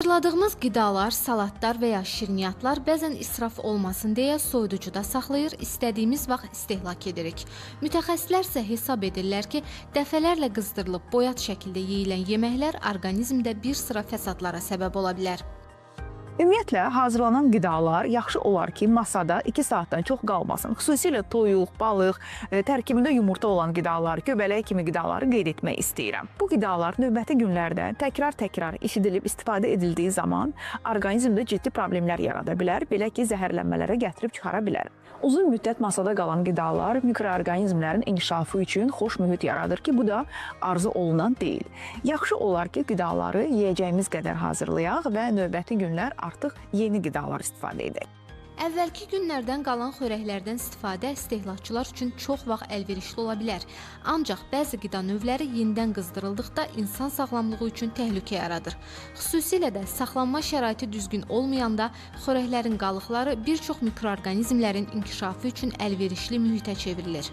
Hazırladığımız qidalar, salatlar və ya şirniyyatlar bəzən israf olmasın deyə soyuducuda saxlayır, istədiyimiz vaxt istehlak edirik. Mütəxəssislər isə hesab edirlər ki, dəfələrlə qızdırılıb boyat şəkildə yeyilən yeməklər orqanizmdə bir sıra fəsadlara səbəb ola bilər. Ümumiyyətlə, hazırlanan qidalar yaxşı olar ki, masada 2 saatdan çox qalmasın. Xüsusilə toyuq, balıq, tərkibində yumurta olan qidalar, göbələk kimi qidaları qeyd etmək istəyirəm. Bu qidalar növbəti günlərdə təkrar-təkrar işidilib istifadə edildiyi zaman orqanizmdə ciddi problemlər yarada bilər, belə ki, zəhərlənmələrə gətirib çıxara bilər. Uzun müddət masada qalan qidalar mikroorqanizmlərin inkişafı üçün xoş mühit yaradır ki, bu da arzu olunan deyil. Yaxşı olar ki, qidaları yeyəcəyimiz qədər hazırlayaq və növbəti günlər artıq yeni qidalar istifadə edək. Əvvəlki günlərdən qalan xörəklərdən istifadə istehlakçılar üçün çox vaxt əlverişli ola bilər. Ancaq bəzi qida növləri yenidən qızdırıldıqda insan sağlamlığı üçün təhlükə yaradır. Xüsusilə də saxlanma şəraiti düzgün olmayanda xörəklərin qalıqları bir çox mikroorqanizmlərin inkişafı üçün əlverişli mühitə çevrilir.